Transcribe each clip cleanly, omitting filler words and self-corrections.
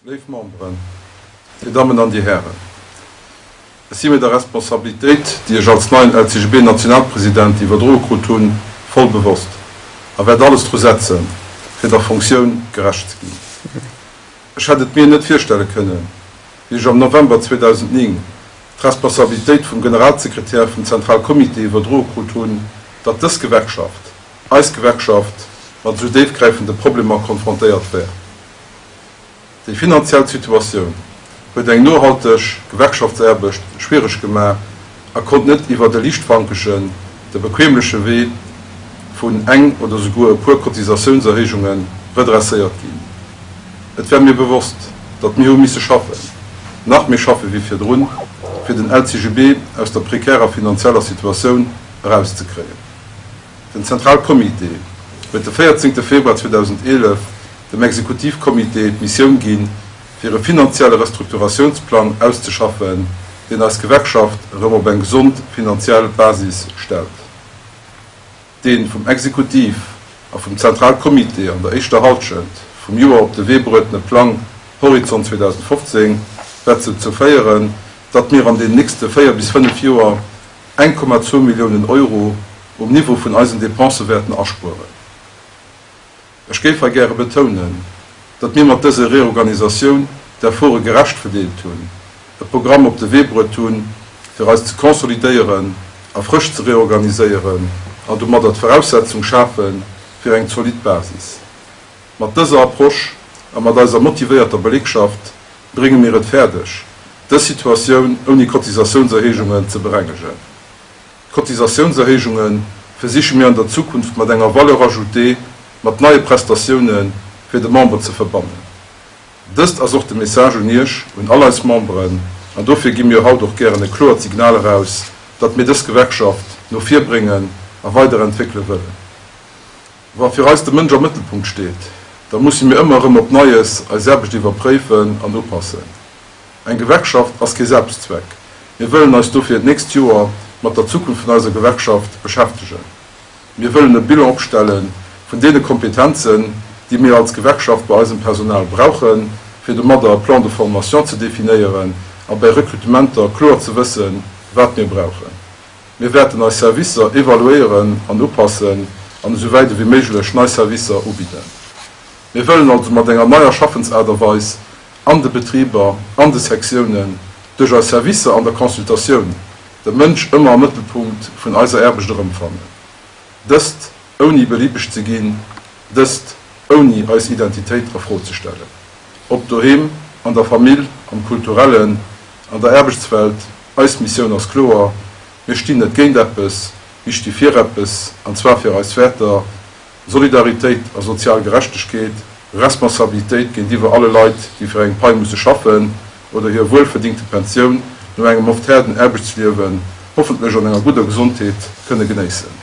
Léif Memberen, Dir Dammen an Dir Hären, ech si mir der Responsabilitéit, déi ech als neien LCGB-Nationalpresident iwwerdroe krut hunn, voll bewosst a wäert alles dru setzen, fir der Fonctioun gerecht ze ginn. Ech hätt et mir net virstelle kënnen, wéi ech am November 2009 d'Responsabilitéit vum Generalsekretär vum Zentralcomité iwwerdroe krut hunn, datt dës Gewerkschaft, eis Gewerkschaft, mat esou déifgräifende Problemer konfrontéiert wär. Déi finanziell Situatioun huet eng nohalteg Gewerkschaftsaarbecht schwiereg gemaach a konnt net iwwer de liichtfankegen, de bequemleche Wee vun eng oder souguer e puer Cotisatiounserhéijunge redresséiert ginn. Et war mir bewosst, datt mir hu misse schaffen, nach méi schaffe wéi virdrun, fir den LCGB aus der prekärer finanzieller Situatioun erauszekréien. Den Zentralcomité huet de 14 Februar 2011 dem Exekutivcomité d'Missioun ginn, fir e finanzielle Restrukturatiounsplang auszeschaffen, deen eis Gewerkschaft erëm op eng gesond finanziell Basis stellt. Dee vum Exekutiv a vum Zentralcomité an der éischter Halschent vum Joer op de Wee bruetene Plang Horizont 2015 wäert dozou féieren, datt mir an den nächste 4 bis 5 Joer 1,2 Milliounen Euro um Niveau vun eisen Depensë wäerten aspueren. Ech géif hei gäre betounen, datt mir mat dëser Reorganisatioun d'Efforte gerecht verdeelt hunn, e Programm op de Wee bruet hunn, fir eis ze consolidéieren a frësch ze reorganiséieren an domadder d'Voraussetzung schafe fir eng zolidd Basis. Mat dëser Approche a mat eiser motivéierter Belegschaft brénge mir et fäerdeg, dës Situatioun ouni Cotisatiounserhéijungen ze berengegen. D'Cotisatiounserhéijunge versiche mir an der Zukunft mat enger Valeur ajoutée, mat neie Prestatioune fir de Member ze verbannen. Dëst ass och de Message un Iech, un all eis Memberen, an dofir gi mir haut och gären e kloert Signal eraus, datt mir dës Gewerkschaft no vir bréngen a weiderentwéckele wëllen. Wa fir eis de Mënsch am Mëttelpunkt steet, da musse mir ëmmer erëm op Neies eis Aarbecht iwwerpréifen an upassen. Eng Gewerkschaft ass kee Selbstzweck. Mir wëllen eis dofir d'nächst Joer mat der Zukunft vun eiser Gewerkschaft beschäftegen. Mir wëllen e Bilan opstelle vun deene Kompetenzen, déi mir als Gewerkschaft bei eisem Personal brauchen, fir domadder e Plan de formation ze definéieren a bei Rekrutementer kloer ze wëssen, wat mir brauchen. Mir wäerten eis Servicer evaluéieren an upassen an esou wäit ewéi méiglech nei Servicer ubidden. Mir wëllen also mat enger neier Schaffensaart a Weis an de Betriber, an de Sektiounen, duerch eis Servicer an der Consultatioun, de Mënsch ëmmer am Mëttelpunkt vun eiser Aarbecht erëmfannen. Dëst ouni beliebeg ze ginn, dëst ouni eis Identitéit a Fro ze stellen. Ob doheem, an der Famill, am Kulturellen, an der Aarbechtswelt, eis Missioun ass kloer, Mir stinn net géint eppes, mir sti fir eppes, an zwar fir eis Wäerter, Solidaritéit a sozial Gerechtegkeet, Responsabilitéit géintiwwer alle Leit, déi fir eng Pai musse schaffen oder hir wuelverdingte Pensioun no engem oft haarden Aarbechtsliewen hoffentlech an enger gudder Gesondheet kënne genéissen.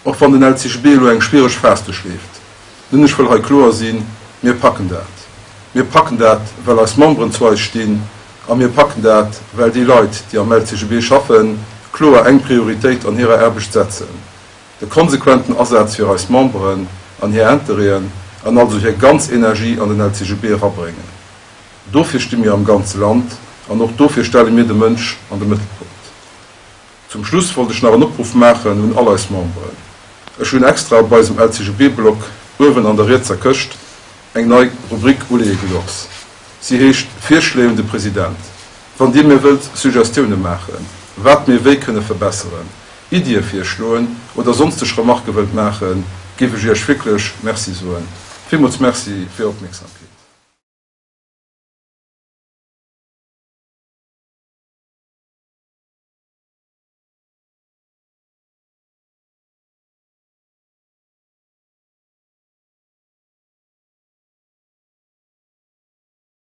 Och wann den LCGB elo eng schwiereg Phas duerchleeft. Nun, ech wëll hei kloer sinn, Mir packen dat. Mir packen dat, well eis Memberen zu eis stinn, a mir packen dat, well déi Leit, déi am LCGB schaffen, kloer eng Prioritéit an hirer Aarbecht setzen, de konsequenten Asaz fir eis Memberen an hir Interêten, an also hir ganz Energie an den LCGB erabréngen. Dofir sti mir am ganze Land an och dofir stelle mir de Mënsch an de Mëttelpunkt. Zum Schluss wollt ech nach en Opruff maachen un all eis Memberen. Ech hunn extra op eisem LCGB-Blog uewen an der rietser Këscht eng nei Rubrik uleeë gelooss. Si heescht Virschléi un de President. Wann Dir mir wëllt Suggestioune maachen, wat mir wéi kënne verbesseren, Iddie virschloen oder sonsteg Remarke wëllt maachen, géif ech Iech wierklech Merci soen. Villmools Merci fir Är Opmierksamkeet.